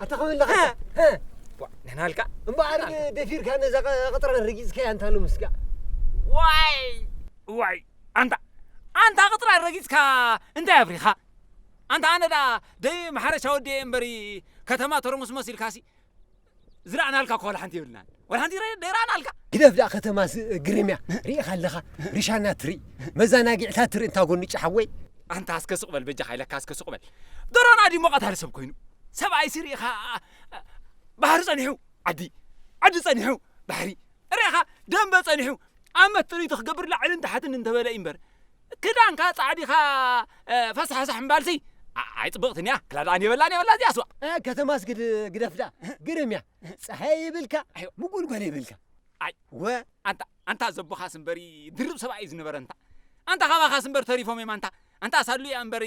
ኣታ ኸም ኣለኻ? ሀ? ሀ? ዋ፣ ንሕና ኣልካ? እምበኣር ንሕና ኣልካ? ደፊርካ ነዛ ቐ-፣ ቐጥራ ረጊጽካያ እንታ ሎምስካ? ዋይ! ዋይ! ኣንታ፣ ኣንታ ቐጥራ ረጊጽካ እንታይ ኣፍሪኻ? ኣንታ ኣነ ደኣ ደይ ማሕረሻ ወዲ እየ እምበሪ ከተማ ተረሙስመስ ኢልካሲ ዝረኣናልካ እኮ ዋላ ሓንቲ የብልናን። ዋላ ሓንቲ ረ-፣ ደይረኣናልካ። ግደፍ ደኣ ከተማስ ግርም እያ። ርኢኻ ኣለኻ? ሪሻና ትርኢ፣ መዘናግዕታት ትርኢ እንታ ጎንጭ ሓወይ። ኣንታ እስከ ስቕ በል በጃኻ ኢለካ እስከ ስቕ በል። ደሮና ድዩ ሞቐታል ሰብ ኮይኑ? ሰብኣይሲ ርኢኻ ባህሪ ጸኒሑ ዓዲ፣ ዓዲ ጸኒሑ ባሕሪ። ርኢኻ ደንበ ጸኒሑ ኣመት ጥሪቱ ክገብር ላዕልን ታሕትን እንተበለ እዩ እምበር። ክዳንካ ጻዕዲኻ፣ እ፣ ፈሳሕሳሕ እምባልሲ፣ ኣ-፣ ኣይጽብቕትን እያ። ክላ ደኣ የበላን የበላ እዚኣ ስዋ። እ፣ ከተማስ ግድ-፣ ግደፍ ደኣ። ግርም እያ። ጸሓይ ይብልካ፣ ኣይዋ። ምጉልጓል ይብልካ። ኣይ። ወ። ኣንታ፣ ኣንታ ዘቦኻስ እምበሪ ድርብ ሰብኣይ እዩ ዝነበረ እንታ። ኣንታ ካባኻስ እምበር ተሪፎም እዮም ኣንታ። ኣንታ ሳሉያ እምበሪ፣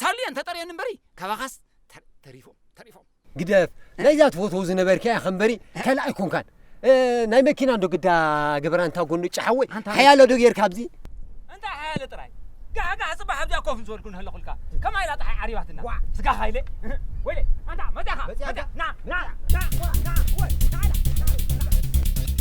ሳሉያ እንተጠርየን እምበሪ፣ ካባኻስ ተር-፣ ተሪፎም፣ ተሪፎም። ግደፍ፣ ናይዛ ትፈትዎ ዝነበርካ ኢኻ እምበሪ፣ ካልእ ኣይኮንካን። እ፣ ናይ መኪና እንዶ ግዳ ግበራ እንታ ጎንጭ ሓወይ፣ ኣንታ ሓያሎ ዶ ጌርካ ኣብዚ? እንታይ ሓያሎ ጥራይ? ጋሕ ጋሕ ጽባሕ ኣብዚኣ ኮፍ ዝበልኩ ንህለኹልካ። ከማይ ኢላ ጸሓይ ዓሪባትና። ዋ። ስጋኻ ኢለ። ወይለ፣ ኣንታ መጺኣኻ፣ መጺኣኻ። መጺኣ፣ ና፣ ና፣ ና፣ ዋ፣ ና፣ ወይ፣ ና፣ ና፣ ና።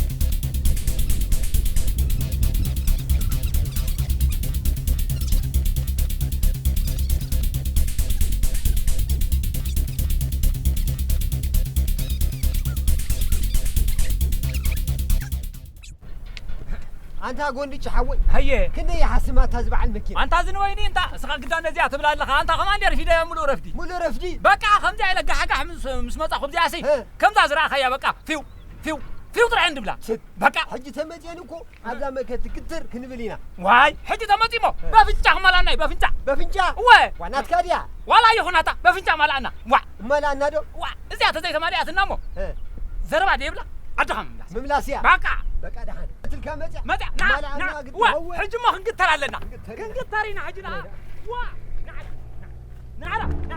ኣንታ ጎንድጭ ሓወይ፣ ሃየ። ክንደይ ይሓስም ኣታ ዝበዓል መኪና? ኣንታ ዝንወይኒ እንታ፣ እስኻ ግዳ ነዚኣ ትብላ ኣለኻ። ኣንታ ከማን ደርፊ ደ ሙሉእ ረፍዲ። ሙሉእ ረፍዲ? በቃ ከምዚኣ ኢለ ጋሕ ጋሕ ምስ፣ ምስ መጻኹ እዚኣሲ፣ እ። ከምዛ ዝረኣኻያ በቃ ፊው፣ ፊው፣ ፊው ጥራይ እንድብላ። ስብ። በቃ። ሕጂ ተመጽየን እኮ ኣብዛ መእከል ትክትር ክንብል ኢና። ዋይ፣ ሕጂ ተመጺሞ። እ። በፍንጫ ክመላና እዩ፣ በፍንጫ። በፍንጫ? እወ። ዋ፣ ናትካ ድያ? ዋላ ይኹን ኣታ፣ በፍንጫ መላእና። ዋ። እመላእና ዶ? ዋ፣ እዚኣ ተዘይተማሊኣትና እሞ። እ። ዘረባ ደይብላ፣ ዓድኻ ምምላስ። ምምላስ እያ። በቃ። በቃ፣ ደሓን። እትልካ መጽያ? መጽያ፣ ና፣ እመላእና ና። ግዲ ዋ፣ ኸውን። ሕጂ እሞ ክንግተር ኣለና። ክንግተር ኢና። ክንግተር ኢና ሕጂ፣ ና። ዋ፣ ና፣ ና።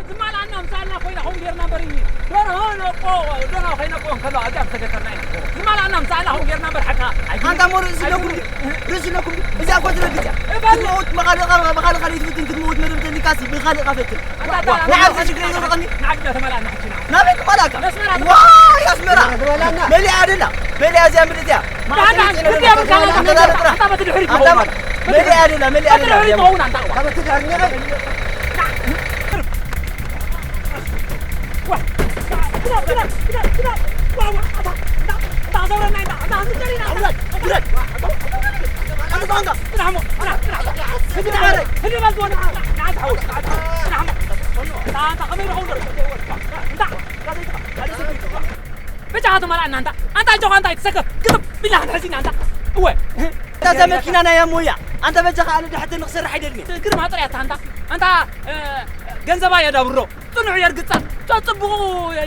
ዝማልኣና ምሳልና ኮይና ከምኡ ጌርና እምበር እዩ። ደርሆ ነቆ፣ ደርሆ ከይነቆ እንከሎ ኣብዚኣ ምተገተርና ኢና። ዝማልኣና ምሳልና ከምኡ ጌርና እምበር ሓቅኻ ኣይኮነን። ኣንታ እሞ ርእሲ ኣለኩም ድዩ? ርእሲ ኣለኩም ድዩ? እዚኣ እኮ ትረግጽ እያ። እባል ክትመውት መኻልእኻ፣ መኻልእኻ ለይትፍትን ክትመውት መደብ ተሊካሲ ብኻልእኻ ፈትን። ኣንታ፣ ኣንታ፣ ንዓብ ኣንታ፣ ዝሽግር ይዘርቐኒ። ንዓብ ተመላእና ሕጂ ንዓብ። ናበይ ክመላእካ? ነስመራ። ዋይ ኣስመራ። መሊኣ ደላ። መሊኣ እዚኣ ምድር እዚኣ። ደሓን፣ ደሓን፣ ግዲ የብልካን ኣንታ፣ ኣንታ፣ ኣንታ፣ ኣንታ በቲ ድሕሪት ኣንታ ትኸውን። መሊኣ ደላ፣ መሊኣ በቲ ደላ። ድሕሪት ትኸውን ኣንታ። ኣንታ በቲ ድሕሪት። በጃኻ ተመላእና ኣንታ፣ ኣንታ ኣጆኻ እንታይ ትሰከፍ? ግጥም ቢልና ክንሕዝ ኢና ኣንታ። እወ። እታ መኪና ናይ ኣሞያ። ኣንታ በጃኻ ኣነ ድሕተኒ ክሰርሕ ኣይደልን እየ። ግርማ ጥርያታ ኣንታ፣ ኣንታ፣ እ፣ ገንዘባ የዳብሮ። ጽኑዕ የርግጻ፣ ጸጽቡቑ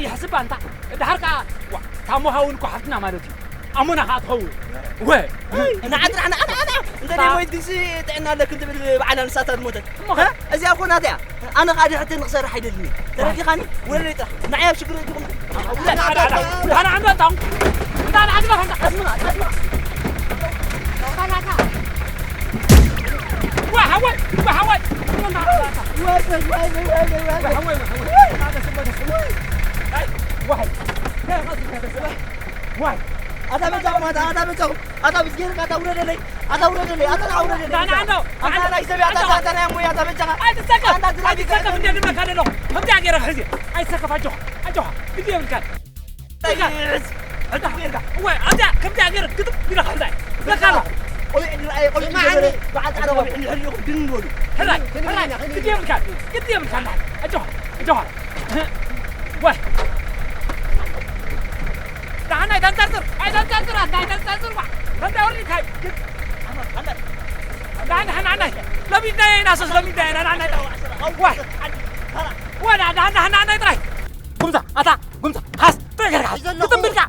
ይሕስባ እንታ። ድሓር ከኣ፣ ዋ፣ ታሞኻ እውን እኮ ሓፍትና ማለት እዩ። ኣሞና ከኣ ትኸውን። ወ። ንዓ ጥራሕ፣ ንዓ፣ ንዓ፣ ንዓ። እንተ ደይ ሞይት ግንሲ ጥዕና ኣለክን ትብል በዓል ኣንስታት ሞተት። እሞ ኸ? እ? እዚኣ እኮ ናተይ እያ። ኣነ ከኣ ድሕተኒ ክሰርሕ ኣይደልን እየ። ተረዲኻኒ? ወለለይ ጥራሕ። ንዓይ ኣብ ሽግር ኣይትኹን። ንዓ፣ ንዓ፣ ንዓ። ንዓ፣ ንዓ፣ ንዓ። ኣስምራ፣ ኣስምራ። ዋ፣ ሓወይ፣ ዋ፣ ሓወይ። ዋ፣ ሓወይ፣ ዋ፣ ሓወይ። ኣይ፣ ዋ፣ ሓወይ። ዋይ ኣታ በጃኹም ኣታ ኣታ በጃኹም ኣታ ብዝጌርካ ኣታ ውረደለይ ኣታ ውረደለይ ኣታ ኣውረደለይ ኣታ ናይ ሰብያ ኣታ ኣታ ናይ ኣሞያ ኣታ በጃኻ ኣታ ግራ ኣይትሰከፍ እንደ ድማ ካለሎ ከምዚኣ ገይረ ሕዚ ኣይትሰከፍ ኣጆኻ ኣጆኻ ግዲ የብልካን። እወ ኣብዚኣ ከምዚኣ ገይረ ግጥም ኢለ ክሕዛ እየ። በቃ ኣሎ። ቆቢዕ ዝረኣየ ቆቢዕ ዝገበረ በዓል ጻዕዳ ቆቢዕ እንድሕር ሪኢኹም ድን በሉ። ሕራይ ሕራይ ግዲ የብልካን ግዲ የብልካን ኣጆኻ ኣጆኻ። ዋይ ደሓን ኣይተንጠርጥር ኣይተንጠርጥር ኣታ ኣይተንጠርጥር ዋ ከምታ ወሪድካ እዩ። ደሓን ደሓን ደሓን ለሚድናዮ ኢና ሶስ ለሚድናዮ ኢና ደሓን ኣይተ ዋይ ወዳ ደሓን ደሓን ደሓን ጥራይ ጉምዛ ኣታ ጉምዛ ሓዝ ጥራይ ገርካ ሓዝ ግጥም ብልካ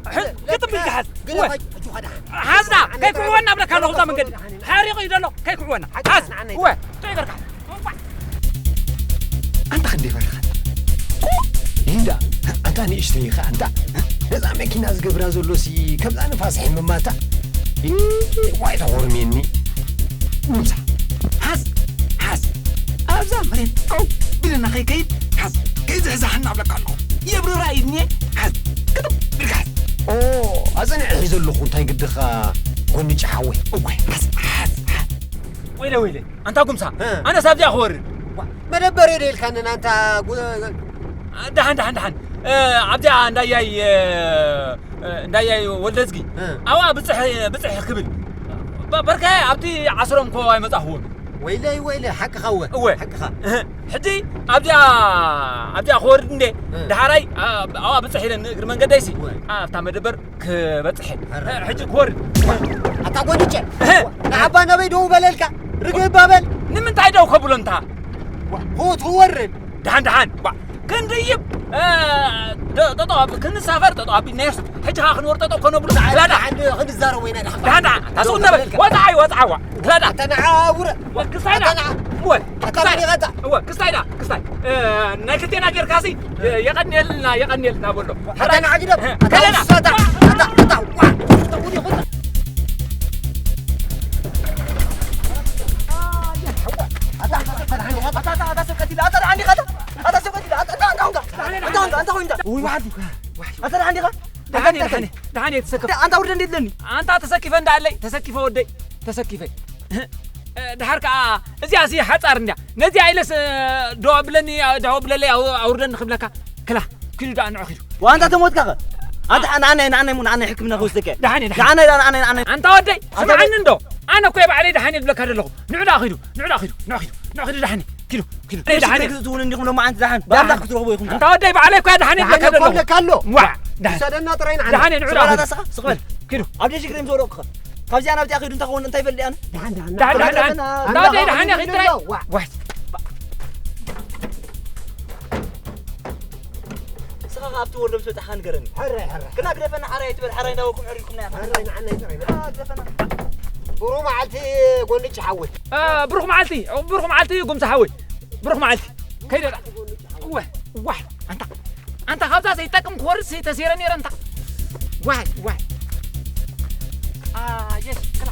ግጥም ብልካ ሓዝ ወ ሓዝና ከይኩሕወና ብለካ ኣለኹ እዛ መንገዲ ሓሪቑ እዩ ዘሎ ከይኩሕወና ሓዝ ወ ጥራይ ገርካ ሓዝ። ኣንታ ክንደይ በረኻ ኣንታ ሊንዳ ኣንታ ንእሽተይ ኢኻ ኣንታ ነዛ መኪና ዝገብራ ዘሎ ሲ ከምዛ ንፋስ ሕምማታ ዋይ ተኾርሜኒ ጉምዛ ሓዝ ሓዝ ኣብዛ መሬት ጠው ኢልና ከይከይድ ሓዝ ከይዝሕዛሕና ኣብለካ ኣለኹ የብርራ ኢድኒ ሓዝ ክትም ኢልካ ሓዝ ኦ ኣጸኒዐ ሒዘ ኣለኹ እንታይ ግድኻ ጎንጭ ሓወይ እዋይ ሓዝ ሓዝ ሓዝ ወይለ ወይለ ኣንታ ጉምሳ ኣነስ ኣብዚኣ ክወርድ መደበር የደ ኢልካንን ኣንታ ደሓን ደሓን ደሓን ኣብዚኣ እንዳያይ እንዳያይ ወልደዝጊ ኣብኣ ብፅሕ ብፅሕ ክብል በርከ ኣብቲ ዓስሮም ኮ ኣይመፃኽዎን ወይለይ ወይለ ሓቅኻ እወ እወ ሓቅኻ ሕጂ ኣብዚኣ ኣብዚኣ ክወርድ እንደ ዳሓራይ ኣብኣ ብፅሕ ኢለ ንእግሪ መንገደይሲ ኣብታ መደበር ክበፅሕ ሕጂ ክወርድ ኣታ ጎንጨ ንዓባ ነበይ ደው በለልካ ርግብ ኣበል ንምንታይ ደው ከብሎ እንታ ክትወርድ ደሓን ደሓን ክንድይብ ጠጠው ክንሳፈር ጠጠው ኣቢልናዮስ ሕጂ ከዓ ክንወር ጠጠው ከነብሉ ክላዳ ክንዛረብ ወይና ደሓን ደሓን ታስኡ ነበል ወፃዓይ ወፃዓዋ ክላዳ ተነዓውረ ክስታይና ክስታይና ክስታይ ክስታይ ናይ ክልቴና ጌርካሲ የቐንየልና የቐንየልና በሎ ሓዳና ዓጊደም ከደና ደሓን እየ ተሰከፍ ኣንታ ውርደ እንዴት ለኒ ኣንታ ተሰኪፈ እንዳኣለይ ተሰኪፈ ወደይ ተሰኪፈ ድሓር ከዓ እዚኣ ሲ ሓፃር እንድያ ነዚኣ ኢለስ ዶ ኣብለኒ ዶ ኣብለለይ ኣውርደኒ ክብለካ ክላ ኪዱ ደኣ ንዑ ኪዱ ዋንታ ተሞትካ ኸ ኣንተ ንዓናይ ንዓናይ ሙ ንዓናይ ሕክምና ክወስደካ ደሓን ደሓን ንዓናይ ንዓናይ ንዓናይ ኣንታ ወደይ ስምዓኒ እንዶ ኣነ እኮ ባዕለይ ደሓን እየ ዝብለካ ዘለኹ ንዑ ደኣ ኪዱ ንዑ ደኣ ኪዱ ንዑ ኪዱ ንዑ ኪዱ ደሓን ኪዱ ኪዱ ደሓን ክትእትውን እንዲኹም ሎማዓንቲ ደሓን ባንዳ ክትረኽቦ ኢኹም እንታ ወደይ ባዕለይ እኮ ደሓን እየ ዝብለካ ዘለኹ እብለካ ኣሎ ዋ ደሓን ሰደና ጥራይ ንዓና ደሓን ንዑ ደኣ ኪዱ ስቕ በል ኪዱ ኣብ ደሽ ግሬም ዘውረቕኩኸ ካብዚኣ ናብዚኣ ኸይዱ እንተኸውን እንታይ ይፈልጥ ኣነ ደሓን ደሓን ደሓን ደሓን ደሓን ደሓን ደሓን ደሓን ደሓን ዋይ ስኻ ኣብቲ ወርዶ ምስ በጻኻ ንገረኒ ሕራይ ሕራይ ግና ግደፈና ሓራይ ትበል ሓራይ እንዳበልኩም ዕሪርኩም ናይ ኣኻ ሕራይ ንዓና ይጥራይ ግደፈና ብሩ መዓልቲ ጎንጭ ሓወይ ብሩኽ መዓልቲ ብሩኽ መዓልቲ ጉምሳ ሓወይ ብሩኽ መዓልቲ ከይደ እወ ዋይ ኣንታ ኣንታ ካብዛ ዘይጠቅም ክወርድ ተሴረ ነይረ እንታ ዋይ ዋይ ኣየሽ ክላ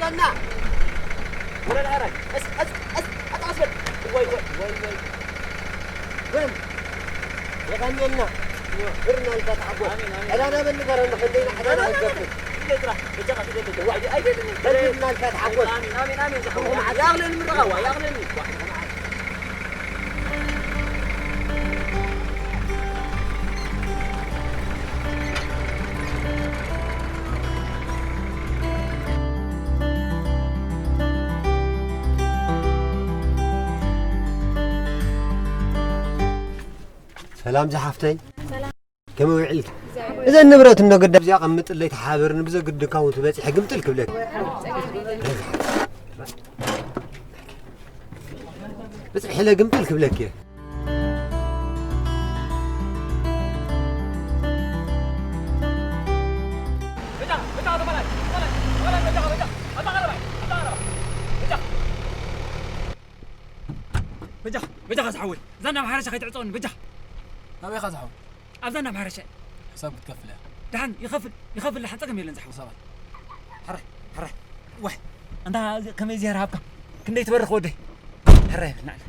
ርዳና ወረድ ሓራይ ቀስ ቀስ ቀስ ቀስ በል ወይ ወይ ወይ ወይ በል የቀንየልና ብርና ልካ ተሓጎስ ዕዳና በል ንገረኒ ክንደይና ዕዳና ክገብር ሰላም ዝሓፍተይ ከመይ ውዒልኪ? እዘን ንብረት እነገዳ እዚኣ ቀምጥለይ ተሓበርኒ ብዘግድካ እውን ትበፂሐ ግምጥል ክብለኪ ብፅሕለ ግምጥል ክብለኪ እየ። በጃኻ ዝሓወይ፣ እዛ ናብ ሓረሻ ከይትዕጸወኒ በጃኻ። ናበይ ኢኻ ዝሓወይ? ኣብዛ ናብ ሓረሻ። ሕሳብ ክትከፍል እያ። ደሓን ይኸፍል፣ ይኸፍል፣ ደሓን ጸገም የለን ዝሓወይ። ሕሳባት። ሕራይ፣ ሕራይ። ዋይ፣ ኣንታ ከመይ ዝያር ሃብካ? ክንደይ ትበርኽ ወደይ? ሕራይ፣ ናዕለ።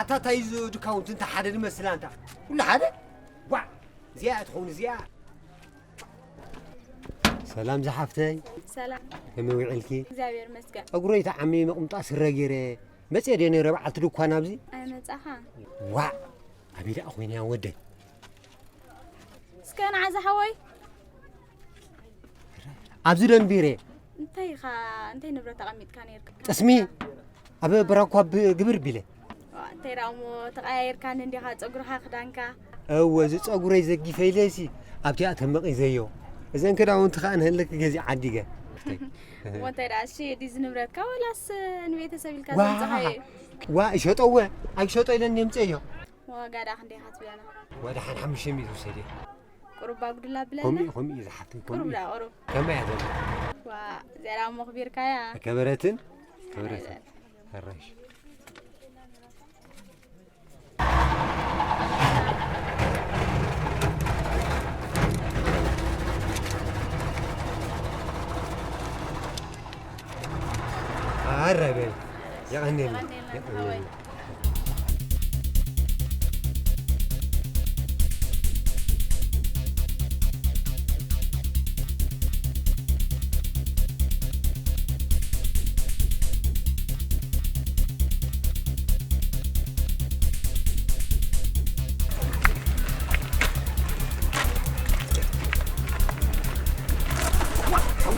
ኣታ ታይ እዩ ድካውንት እንተ ሓደ ዝመስል ኣንታ? ኩሉ ሓደ? ዋ! እዚኣ እያ ትኸውን እዚኣ። ሰላም ዝሓፍተይ። ሰላም። ከመይ ውዒልኪ? እግዚኣብሔር ይመስገን። ጸጉረይ ተዓሚ መቕምጣ ስረ ገይረ መጽየ ድየ ነይረ በዓልቲ ድኳን ኣብዚ? ኣይመጻኻ። ዋ! ኣበይ ደኣ ኮይነ እያ ወደይ? እስከ ንዓ ዝሓወይ። ኣብዚ ደንቢረ። እንታይ ኢኻ፣ እንታይ ንብረት ኣቐሚጥካ ነይርካ? ጠስሚ ኣብ ብራኳ ብ-፣ ግብር ቢለ። ዋ፣ እንታይ ደኣ እሞ ተቐያይርካኒ እንዲኻ ጸጉርኻ ክዳንካ? እወ፣ እዚ ጸጉረይ ዘጊፈ ኢለሲ ኣብቲኣ ተመቒዘዮ። እዘን ክዳውንቲ ኸኣ ንህልክ ገዚእ ዓዲገ። እሞ እንታይ ደኣ፣ እሺ፣ ድዚ ንብረትካ ወላስ ንቤተሰብ ኢልካ ዋ፣ ዘምጻኻዮ? ዋ፣ ይሸጦ እወ፣ ኣይሸጦ ኢለ እምጸዮ። ዋጋ ደኣ ክንደይ ኢኻ ትብለና? ወደሓን ሓሙሽተ ሚእቲ ውሰድ እየ። ቁሩብ ኣጉድል ኣብለና። ከምኡ እዩ፣ ከምኡ እዩ ዝሓፍተይ፣ ከምኡ ቁሩብ እዩ። ደኣ ቁሩብ። ከመይ እያ ዘላ? ዋ፣ እዚኣ ደኣ እሞ ኣኽቢርካያ። ከበረትን፣ ከበረትን። ሕራሽ። ኣረ በል። የቐንየልና፣ የቐንየልና።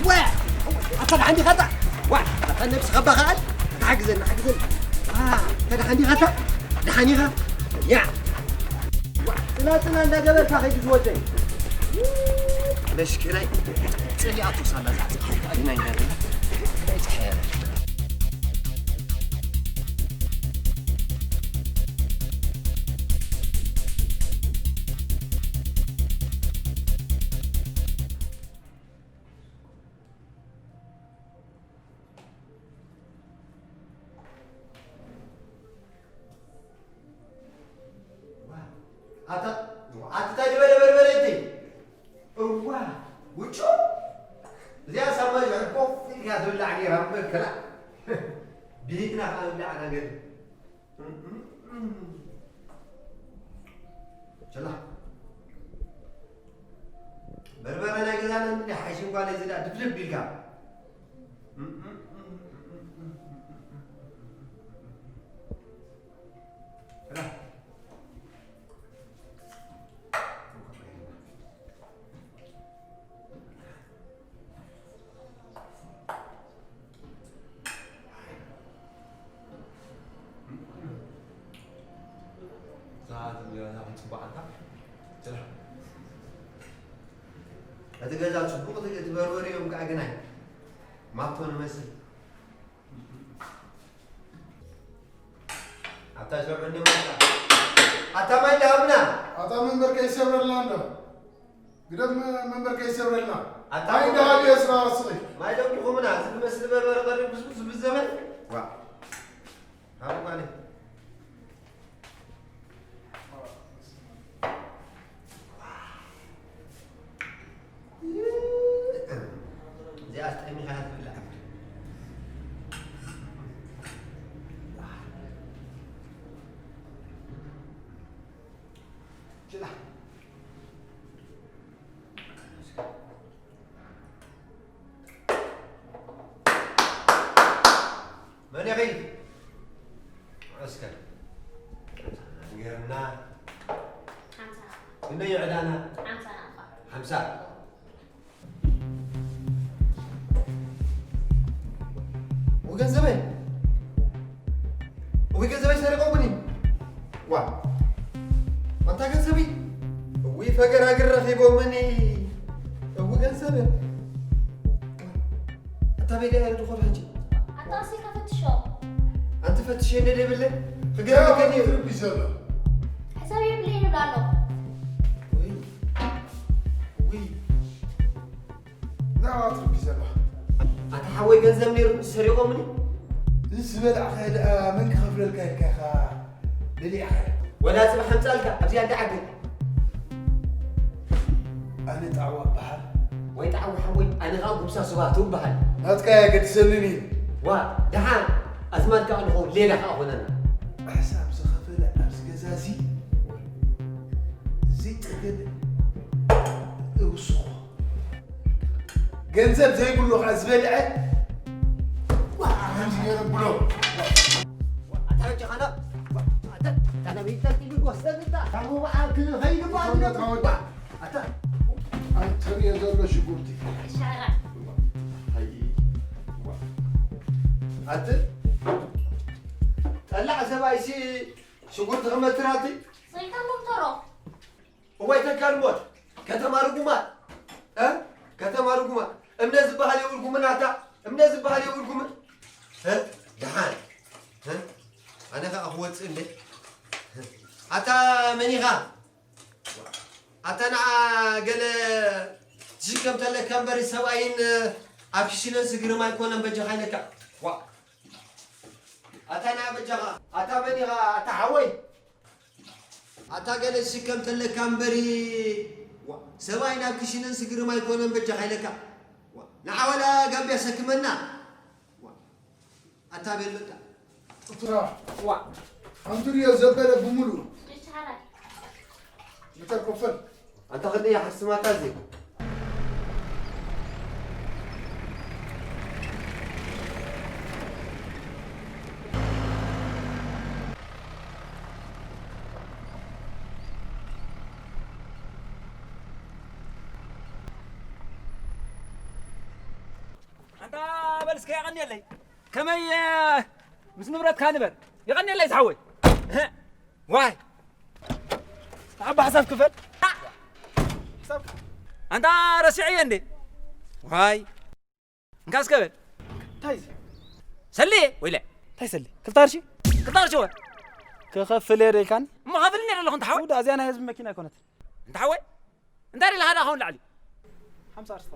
ዋ! ኣታ ደሓን ዲኻ ኣታ? ዋ! ኣታ ነብስኻ ባኻል? ኣታ ሓግዘኒ፣ ሓግዘኒ። ዋ! ኣታ ደሓን ዲኻ ኣታ? ደሓን ኢኻ? ያ! ዋ! ጽና፣ ጽና እንዳገበርካ ከይዱ ዝወደይ። መሽክላይ ጽሊኣቱ ሳላ ዛዕጻ። ኣድናኛ። ኣታ ኣታ ታይ ዝበለ በርበረ እቲ? እዋ ውጩ። እዚኣ ሳማ ሸሕኮ ኢልካ ትብላዕ ነይራ እምበር ከላ ብሂግና ከዓ ንብላዕ ነገር። ሸላ በርበረ ናይ ገዛና እንዲ ሓይሽ እንኳን እዚ ዳ ድፍልፍ ቢልካ። ሸላ እቲ ገዛ ጽቡቕ፣ እቲ በርበሪኦም ከዓ ግናይ ማቶ ንመስል። ኣታ ሸውዕነ ማይ ኣታ ማይ ደሃብና። ኣታ መንበር ከይሰብረልና እንዶ። ግደፍ መ-፣ መንበር ከይሰብረልና። ኣታ ኣይ ደሃብ እየ ስራ ወስኺ። ማይ ደቂኹምና፣ እዚ ዝመስል በርበረ ቀሪብኩስ ዝብል ዘመን። ዋ። ሃቡ ጓለይ። መን ኢኺ? እስከ ንገርና። ሓምሳ። ክንደይ ዕዳና? ሓምሳ ናቕፋ። ሓምሳ። እዊ ገንዘበይ፣ እዊ ገንዘበይ ሰሪቆምኒ። ዋ፣ ኣንታ ገንዘበይ፣ እዊ ፈገራግር ረኺቦምኒ። እዊ ገንዘበይ፣ ኣታ ቤት እያ ድኾን ሕጂ። ኣታ ኣስሊካ ፈትሾ። ኣንቲ ፈትሽ እንደ ደብለ፣ ክገርመከኒ እዩ። ትርቢ ዘሎ። ሕሳብ የብለይን ይብላ ኣሎ። ውይ፣ ውይ። ናብኣ ትርቢ ዘለኻ። ኣታ ሓወይ ገንዘብ ነይሩ ሰሪቖምኒ። እዚ ዝበላዕኻዮ ደኣ መን ክኸፍለልካ ኢልካ ኢኻ በሊዕኻዮ? ወላ ጽባሕ ኣምጻልካ ኣብዚኣ እንዳ ዓዲ። ኣነ ጣዕዋ እበሃል። ወይ ጣዕዋ ሓወይ፣ ኣነ ኸኣ ጉምሳ ስባቱ እበሃል። ናትካ ኣየገድሰንን እዩ። ዋ፣ ደሓን ኣዝማድካ እንኾ ሌላ ኸኣ ኾነና። ሕሳብ ዝኸፈለ ኣብዚ ገዛ እዚ ዘይጠገበ እውስኾ። ገንዘብ ዘይብሉ ኸዓ ዝበልዐ። ዋ፣ ከምዚ ገይሩ ብሎ። ኣታ በጃኻ ናብ፣ ኣታ፣ ኣታ ናበይ ጠልጢሉ ይወስደኒ እንዳ? ካብ ምውዓል ክኸይድ እኮ ተወዳ፣ ኣለኩ። ተወዳ። ኣታ። ኣንተ ሪኦ ዘሎ ሽጉርቲ። ሻራ። ኣይ፣ ዋ። ኣቲ፣ ጠላዕ ሰብኣይሲ ሽጉርቲ ክመትር ኣቲ? ሰይጣን ዶክተሮ። እዋይ ተካል ሞት፣ ከተማ ርጉማት፣ እ? ከተማ ርጉማት። እምነ ዝበሃል የብልኩምን ኣታ፣ እምነ ዝበሃል የብልኩምን። እ? ደሓን። እ? ኣነ ኸኣ ክወጽእ እንደ። ኣታ መን ኢኻ? ኣታ ንዓ ገለ ትሽከም ተለካ እምበሪ ሰብኣይን ኣብ ክሽነን ስግርም ኣይኮነን በጃኻ ኢለካ። ዋ። ኣታ ንዓ በጃኻ። ኣታ መን ኢኻ? ኣታ ሓወይ። ኣታ ገለ ዝሽከም ተለካ እምበሪ፣ ዋ፣ ሰብኣይ ናብ ክሽነን ስግርም ኣይኮነን በጃኻ ኢለካ። ዋ፣ ንዓ ዋላ ጋብያ ሰክመና። ዋ፣ ኣታ ቤሎ እንዳ። እታ ዋ። ኣንድሪዮ ዘበለ ብምሉኡ። ይቻላል። ይተኮፈል። ኣንታ ክንደይ ሓስማታ እዚ። ኣንታ በል እስከ የቐንየለይ። ከመይ፣ እ፣ ምስ ንብረትካ ንበር። የቐንየለይ ዝሓወይ። እህ፣ ዋይ። ተዓባ ሓሳብ ክፈል። ኣንታ ረሲዐዮ እንዴ? ዋይ። እንካ እስከ በል። እንታይ እዚ? ሰሊ ወይለ። እንታይ ሰሊ? ክልተ ቅርሺ? ክልተ ቅርሺ ወ? ክኸፍል እየ ዶ ኢልካኒ? እሞ ኸፍልኒ ኣለኹ እንተ ሓወይ። ጉድ፣ እዚኣ ናይ ህዝቢ መኪና ኣይኮነትን። እንተ ሓወይ? እንታይ ኢልካ ደኣ ኸውን ላዕሊ? ሓምሳ ቅርሺ።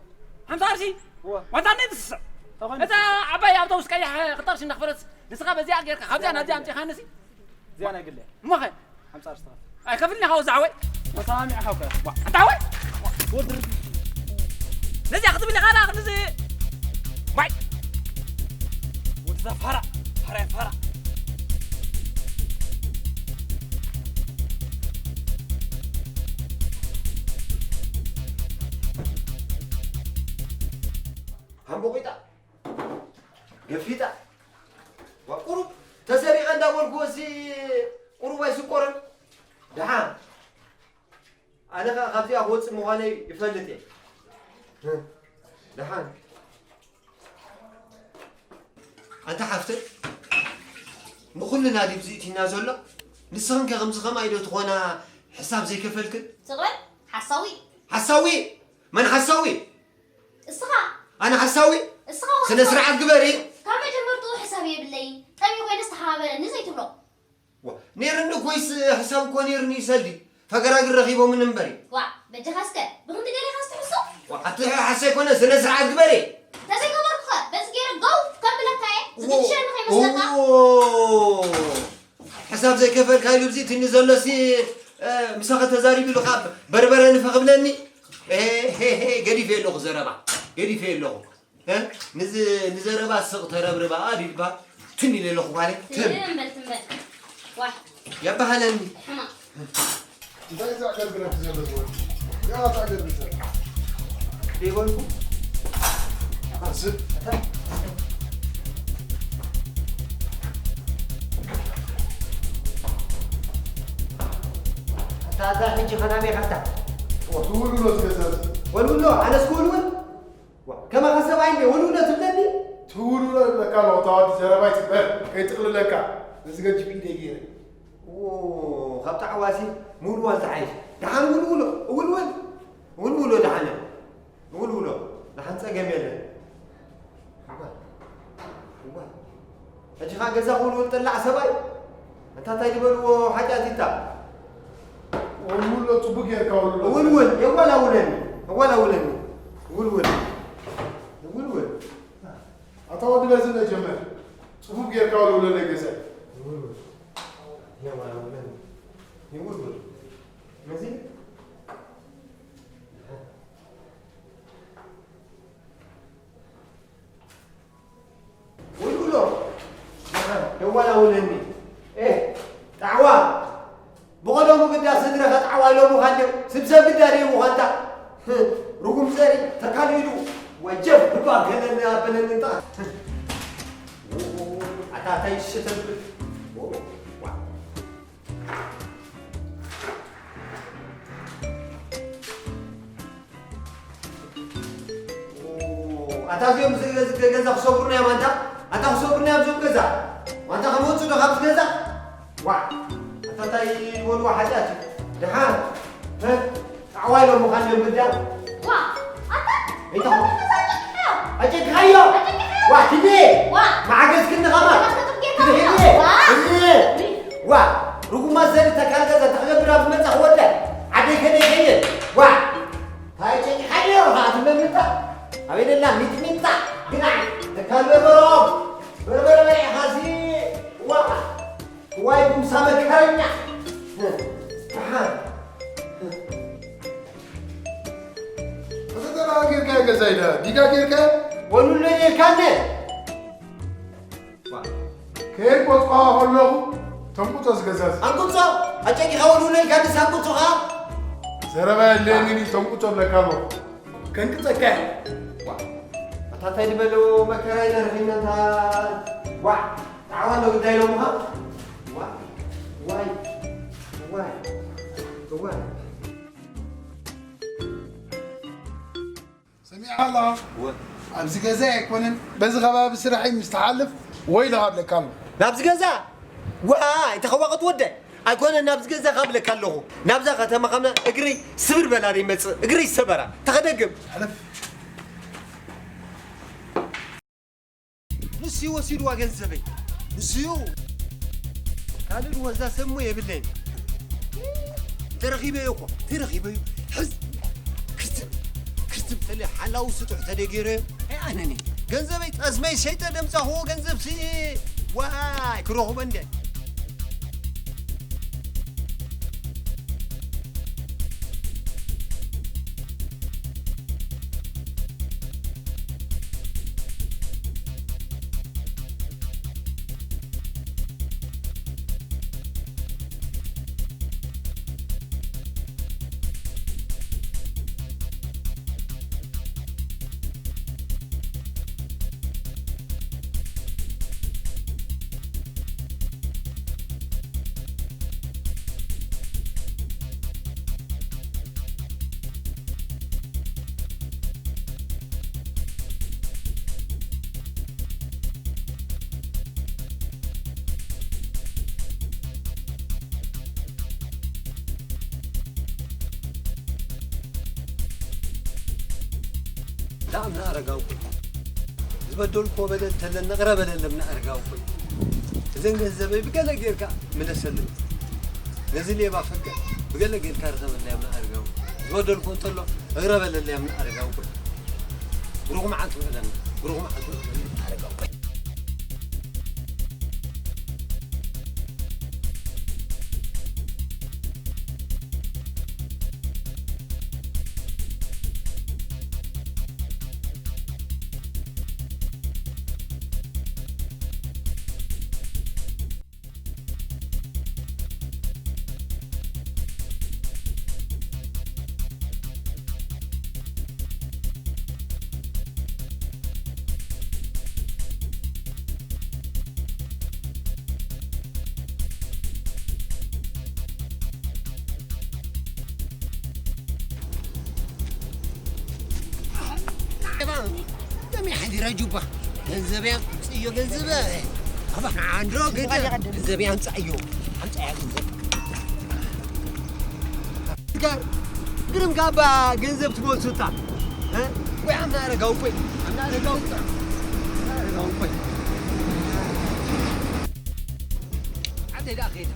ሓምሳ ቅርሺ? እወ። ዋንታ እንዴት ትስስዕ? ተኾይኑ እዛ ዓባይ ኣውቶቡስ ቀያሕ ክልተ ቅርሺ እንዳኽፈለትስ ንስኻ በዚኣ ጌርካ ካብዚኣ ናብዚኣ ኣምጺኻንሲ? እዚኣ ናይ ግለ። እሞ ኸ? ሓምሳ ቅርሺ ተኸፍል። ኣይከፍልኒ ኢኻ ወዛ ዓወይ። ተሰማሚዕኻ እኮ። ዋ፣ ኣታ ዓወይ። ወዲ ርቢ። ነዚኣ ክትብል ኢኻ ደኣ ክንዚ። ዋይ። ወዲ ዘፋራ፣ ሓራይ ፋራ። ሃምቦቂጣ። ገፊጣ። ዋ፣ ቁሩብ ተሰሪቐ እንዳበልኩ ወሲ ቁሩብ ኣይስቆረን። ደሓን። ኣነ ኸኣ ካብዚኣ ክወጽእ ምዃነይ ይፈልጥ እየ። ደሓን። ኣንታ ሓፍተይ፣ ንኹልና ድዩ ዝእቲና ዘሎ? ንስኽን ከ ከምዚ ከማይ ዶ ትኾና ሕሳብ ዘይከፈልክን? ስቕ በል፣ ሓሳዊ። ሓሳዊ? መን ሓሳዊ? እስኻ። ኣነ ሓሳዊ? እስኻ ስነ ስርዓት ግበሪ። ካብ መጀመርትኡ ሕሳብ የብለይን። ጠሚ ኮይነስ ተሓባበረኒ ዘይትብሎ። ዋ፣ ኔርኒ ኮይስ ሕሳብ እኮ ኔርኒ ይሰልዲ። ፈገራግር ረኺቦምን እምበሪ። ዋ፣ በጃኻ እስከ ብኽንዲ ገለ ኢኻ ዝትሕሶ? ዋ፣ ኣቲ ሓሰ ኣይኮነ ስነ ስርዓት ግበሪ። ተዘይገበርኩኸ በዚ ገይረ ገው ከብለካ እየ። ዝግድሸኒ ከይመስለካ። ኦ፣ ሕሳብ ዘይከፈልካ ኢሉ ብዚ ትኒ ዘሎሲ፣ እ፣ ምሳኸ ተዛሪቡ ኢሉ ካብ በርበረ ንፈ ክብለኒ? ኤ፣ ሄ፣ ሄ፣ ገዲፈ ኣለኹ ዘረባ። ገዲፈ ኣለኹ። እ? ንዝ-፣ ንዘረባ ስቕ ተረብርባ ድልባ ትም ኢለ ኣለኹ ጓለይ። ትም። ትም በል፣ ትም በል። ዋይ። የባህለኒ። ሕማቕ። እንታይ ዘዕገርግረክ ዘሎ ትበል? ያ ዘዕገርግር ዘሎ። ደይበልኩ። ኣስብ። ኣታ፣ ኣታ፣ ሕጂ ኸናበይ ኸታ? ወትውልውሎ ትገዛዝ። ወልውሎ፣ ኣነስ ክውልውል? ዋ፣ ከማኻ ሰብኣይ እንዴ፣ ወልውሎ ትብለኒ? ትውልውሎ ይብለካ ኣለኹ፣ እታ ወዲ ዘረባይ ትግበር፣ ከይጥቕልለካ። ነዚ ገጅፍ ኢደይ ገይረ። ዎ፣ ካብ ጣዕዋሲ ምውልዋል ተሓይሽ። ደሓን ውልውሎ፣ ውልውል፣ ውልውሎ ደሓን፣ ውልውሎ፣ ደሓን ጸገም የለን። እዋ፣ እዋ። ሕጂ ኸኣ ገዛ ክውልውል ጠላዕ ሰብኣይ? ኣንታ እንታይ ዝበልዎ ሓጢኣት ኢታ? ውልውሎ ጽቡቅ ጌርካ ውልውሎ። ውልውል፣ የዋላውለኒ፣ የዋላውለኒ። ውልውል፣ ውልውል። ኣታ ወዲ በዝነ ጀመር። ጽቡቅ ጌርካ ውልውሎ ናይ ገዛ። ውልውል፣ የዋላውለኒ። ይውልውል። መዚ? ውልውሎ፣ ደዋላውለኒ። ኤ፣ ጣዕዋ። ብቐደሙ ግዳ ስድረኸ ጣዕዋ ኢሎምኻ እንድዮም። ስብሰብ ግዳ ደይቡኻ እንታ። ርጉም ዘርኢ፣ ተካል ኢሉ። ወጀብ እባ ገለኒ ኣበለኒ እንታ። ኣታ ታይ ሽተብል። ዋ። ኣታ እዚኦም ዝ-፣ ዝ-፣ ገዛ ክሰብሩና እዮም ኣንታ። ኣንታ ክሰብሩና እዮም እዞም ገዛ። ኣንታ ክመጹ ዶ ካብዚ ገዛ? ዋ። ኣታ እንታይ ዝበልዎ ሓጢኣት እዩ። ደሓን። እ? ጣዕዋ ኢሎምኻ እዮም ግዳ። ዋ። ኣታ። እንታይ? ኣታ ኣጨቅካዮ። ኣጨቅካዮ? ኣጨቅካዮ? ዋ፣ ኪዲ። ዋ። መዓገዝክኒ ኸማ። ኣታ ተጥቅየካ ኪዲ፣ ኪዲ። ዋ። ኪዲ። ዋ። ርጉማት ዘርኢ ተካል ገዛ ተኽገብር ኣብ ዝመጻ ክወደ። ዓደይ ከደይ ከየ። ዋ። ታይ ጨቂኻዮ ኸዓ ትብለኒ እታ? ኣበይ ደላ ሚጥሚጣ ግናዕ ተካል በርበሮም። በርበረ በሊዕኻሲ ዋዓ። ዋይ ጉምሳ መከረኛ። ደሓን። ከተተራ ጌርካ ገዛ ኢዳ ዲዳ ጌርካ ወሉሎ ጌርካነ። ከየቆጽኳ ከለኹ ተንቁጾ ዝገዛዝ። ኣንቁጾ? ኣጨቂኻ ወሉሎ ኢልካ ንሳ ኣንቁጾኻ? ዘረባ የለየንን እዩ፣ ተንቁጾ እብለካ ኣለኹ። ከንቅጸካ እየ። ዋ፣ ኣታ እንታይ ዝበሎ መከራ ኢና ረኺብና እንታ። ዋ፣ ጣዕዋ ኣሎ ግዳይ ኢሎምኻ? ዋ፣ ዋይ፣ ዋይ፣ ዋይ። ሰሚዐ ኣለኻ? እወ። ኣብዚ ገዛ ኣይኮነን፣ በዚ ከባቢ ስራሕ እዩ ምስ ትሓልፍ ወይ ኢልኻ እብለካ ኣለኹ። ናብዚ ገዛ? ዋይ፣ ተኸዋቐት ወደ። ኣይኮነን፣ ናብዚ ገዛ ካብ እብለካ ኣለኹ። ናብዛ ከተማ ኸምና እግረይ ስብር በላ ደይመጽእ፣ እግረይ ሰበራ። ተኸደግም። ሕለፍ። ንሱ እዩ ወሲድዋ ገንዘበይ። ንሱ እዩ። ካልእ ድወዛ ሰብ እሞ የብለይን። እንተረኺበዮ እኮ፣ እንተረኺበዮ። ሕዝ-፣ ክርትም፣ ክርትም ተለ ሓላው ስጡሕ ተደይ ገይረዮ። ኣይ ኣነኒ። ገንዘበይ ጠስመይ ሸይጠ ደምጻኽዎ ገንዘብ ሲ-፣ ዋይ፣ ክረኽቦ እንደ። ዳእምና ኣረጋዊ ኮይን ዝበደልኩዎ በደል ተለና እቕረ በለለምና ኣረጋዊ ኮይን እዘን ገንዘበይ ብገለ ጌርካ ምለሰለይ። ነዚ ሌባ ፈቀ ብገለ ጌርካ ርኸበለይ ኣምና ኣረጋዊ። ዝበደልኩዎ እንተሎ እቕረ በለለይ ኣምና ኣረጋዊ ኮይን። ብሩኽ መዓልቲ ውዕለና። ብሩኽ መዓልቲ ውዕለና ኣረጋዊ ኮይን። ኣሚ ሓዲራ ጁባ። ገንዘብ ኣምፅዮ፣ ገንዘብ። ኣባ፣ ንዓንድሮ ግደ። ገንዘብ ኣምፃዮ። ኣምፃያ ገንዘብ። ጋር ግርም ጋባ ገንዘብ ትመልሱታ። እ? ወይ ኣምና ኣረጋው ቆይ። ኣምና ኣረጋው ቆይ። ኣምና ኣረጋው ቆይ። ዓደይ ደኣ ከይድ።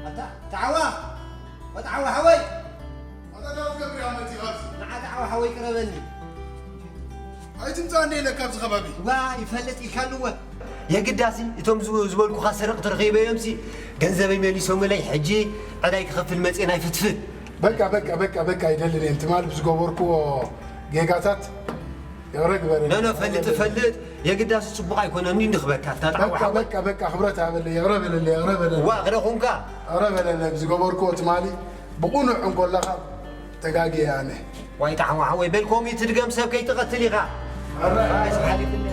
ኣታ፣ ተዓዋ፣ ወተዓዋ ሓወይ። ኣታ ዳዊት ገብረ ኣመት ኢኻ ኣብዚ? ንዓ ተዓዋ ሓወይ ቅረበኒ። ኣይትምጻእኒ ኢለ ካብዚ ከባቢ። ዋ፣ ይፈልጥ ኢልካ ኣለዎ። የግዳሲ፣ እቶም ዝብ-፣ ዝበልኩኻ ሰረቕቲ ረኺበዮምሲ፣ ገንዘበይ መሊሶምለይ፣ ሕጂ ዕዳይ ክኸፍል መጽኤ ናይ ፍትፍት። በቃ፣ በቃ፣ በቃ፣ በቃ፣ ኣይደልን እየ። ትማል ብዝገበርክዎ ጌጋታት ይቕረ ግበረለይ። ኖ፣ ኖ፣ ፈልጥ፣ ፈልጥ። የግዳሲ ጽቡቕ ኣይኮነን፣ እንዲ ንኽበካ፣ እታ ጣዕዋ በቃ፣ ሓወይ። በቃ፣ በቃ፣ ክብረት ሃበለይ፣ ይቕረ በለለይ፣ ይቕረ በለለይ። ዋ፣ ክረ ኹንካ። ይቕረ በለለይ፣ ብዝገበርክዎ ትማሊ ብቕኑዕ እንኮለኻ ተጋግየ ኣነ። ዋይ፣ ጣዕዋ ሓወይ፣ በል፣ ከምኡ ትድገም፣ ሰብ ከይትቐትል ኢኻ። ኣረ። ዋይ፣ ዝሓሊፍኒ።